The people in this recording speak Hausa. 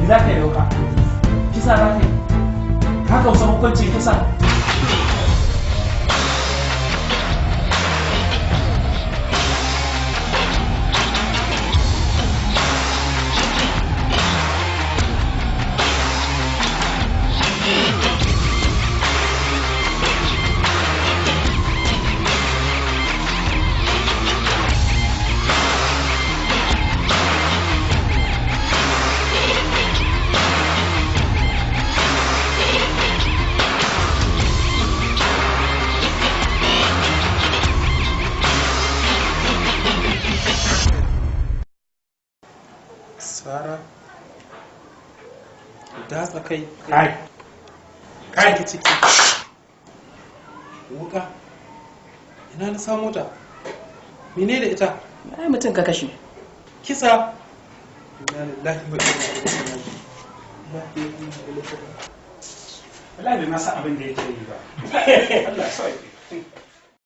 Za ka yi doka kisa, za ka yi ka kausa hukuncin kisa. Sara, datsa kai. Kai, kai. Ciki ciki. Wuka, ina na samu ta? Mene da ita? Ai mutum ka kashe. Kisa. Inna lillahi wa inna ilaihi raji'un. Lillahi wa inna ilaihi raji'un. Wallahi bai ma san abin da yake yi ba. Allah ya sauke.